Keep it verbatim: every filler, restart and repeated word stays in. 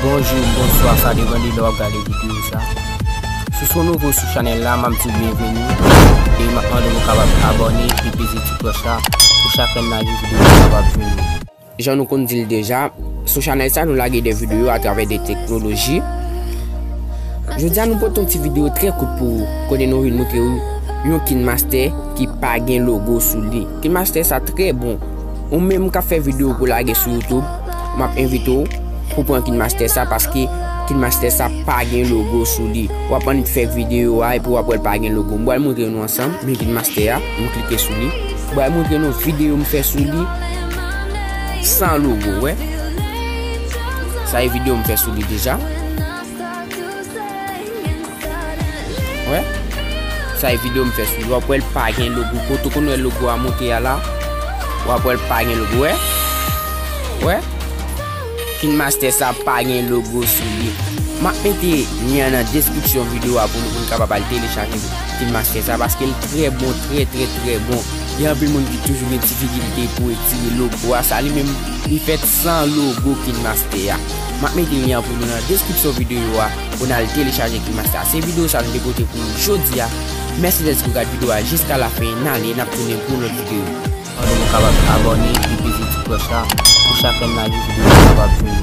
Bonjou, bonswa, sa depann de lè w ap gade videyo sa. Si w se yon nouvo sou chanèl la, m ap di w byenveni. E m ap mande w kapab abòne e peze ti klòch la pou chak lè n lage videyo sa kapab jwenn ou. Jan nou konn di l deja, sou chanèl sa nou lage de videyo atravè de teknoloji. Jodi a nou pote yon ti videyo trè kout pou ou, kote nou vin montre w yon KineMaster ki pa gen logo sou li. KineMaster sa trè bon. Ou menm k ap fè videyo pou lage sou YouTube, m ap envite w pou pran KineMaster sa, paske KineMaster sa pa gen logo sou li. W ap annik fè videyo a epi w ap wè l pa gen logo. M pral montre nou ansanm, men KineMaster a, m klike sou li. M pral montre nou videyo m fè sou li san logo, wè. Sa e videyo m fè sou li deja. Wè. Sa e videyo m fè sou li. W ap wè l pa gen logo. Kote w konn wè logo a monte a la, w ap wè l pa gen logo, wè. Wè. KineMaster sa pa gen logo sou li. M ap mete lyen an nan deskripsyon videyo a pou nou, pou nou kapab al telechaje KineMaster sa, paske l trè bon, trè, trè, trè bon. Gen anpil moun ki toujou gen difikilte pou retire logo a. Sa li menm, li fèt san logo KineMaster a. M ap mete lyen an pou nou nan deskripsyon videyo a pou n al telechaje KineMaster a. Se videyo sa nou te pote pou nou jodi a. Mèsi dèske w gade videyo a jiska lafen. N ale, n ap tounen pou yon lòt videyo. Mande nou kapab abòne epi peze ti klòch la pou chak lè n lage videyo sa kapab jwenn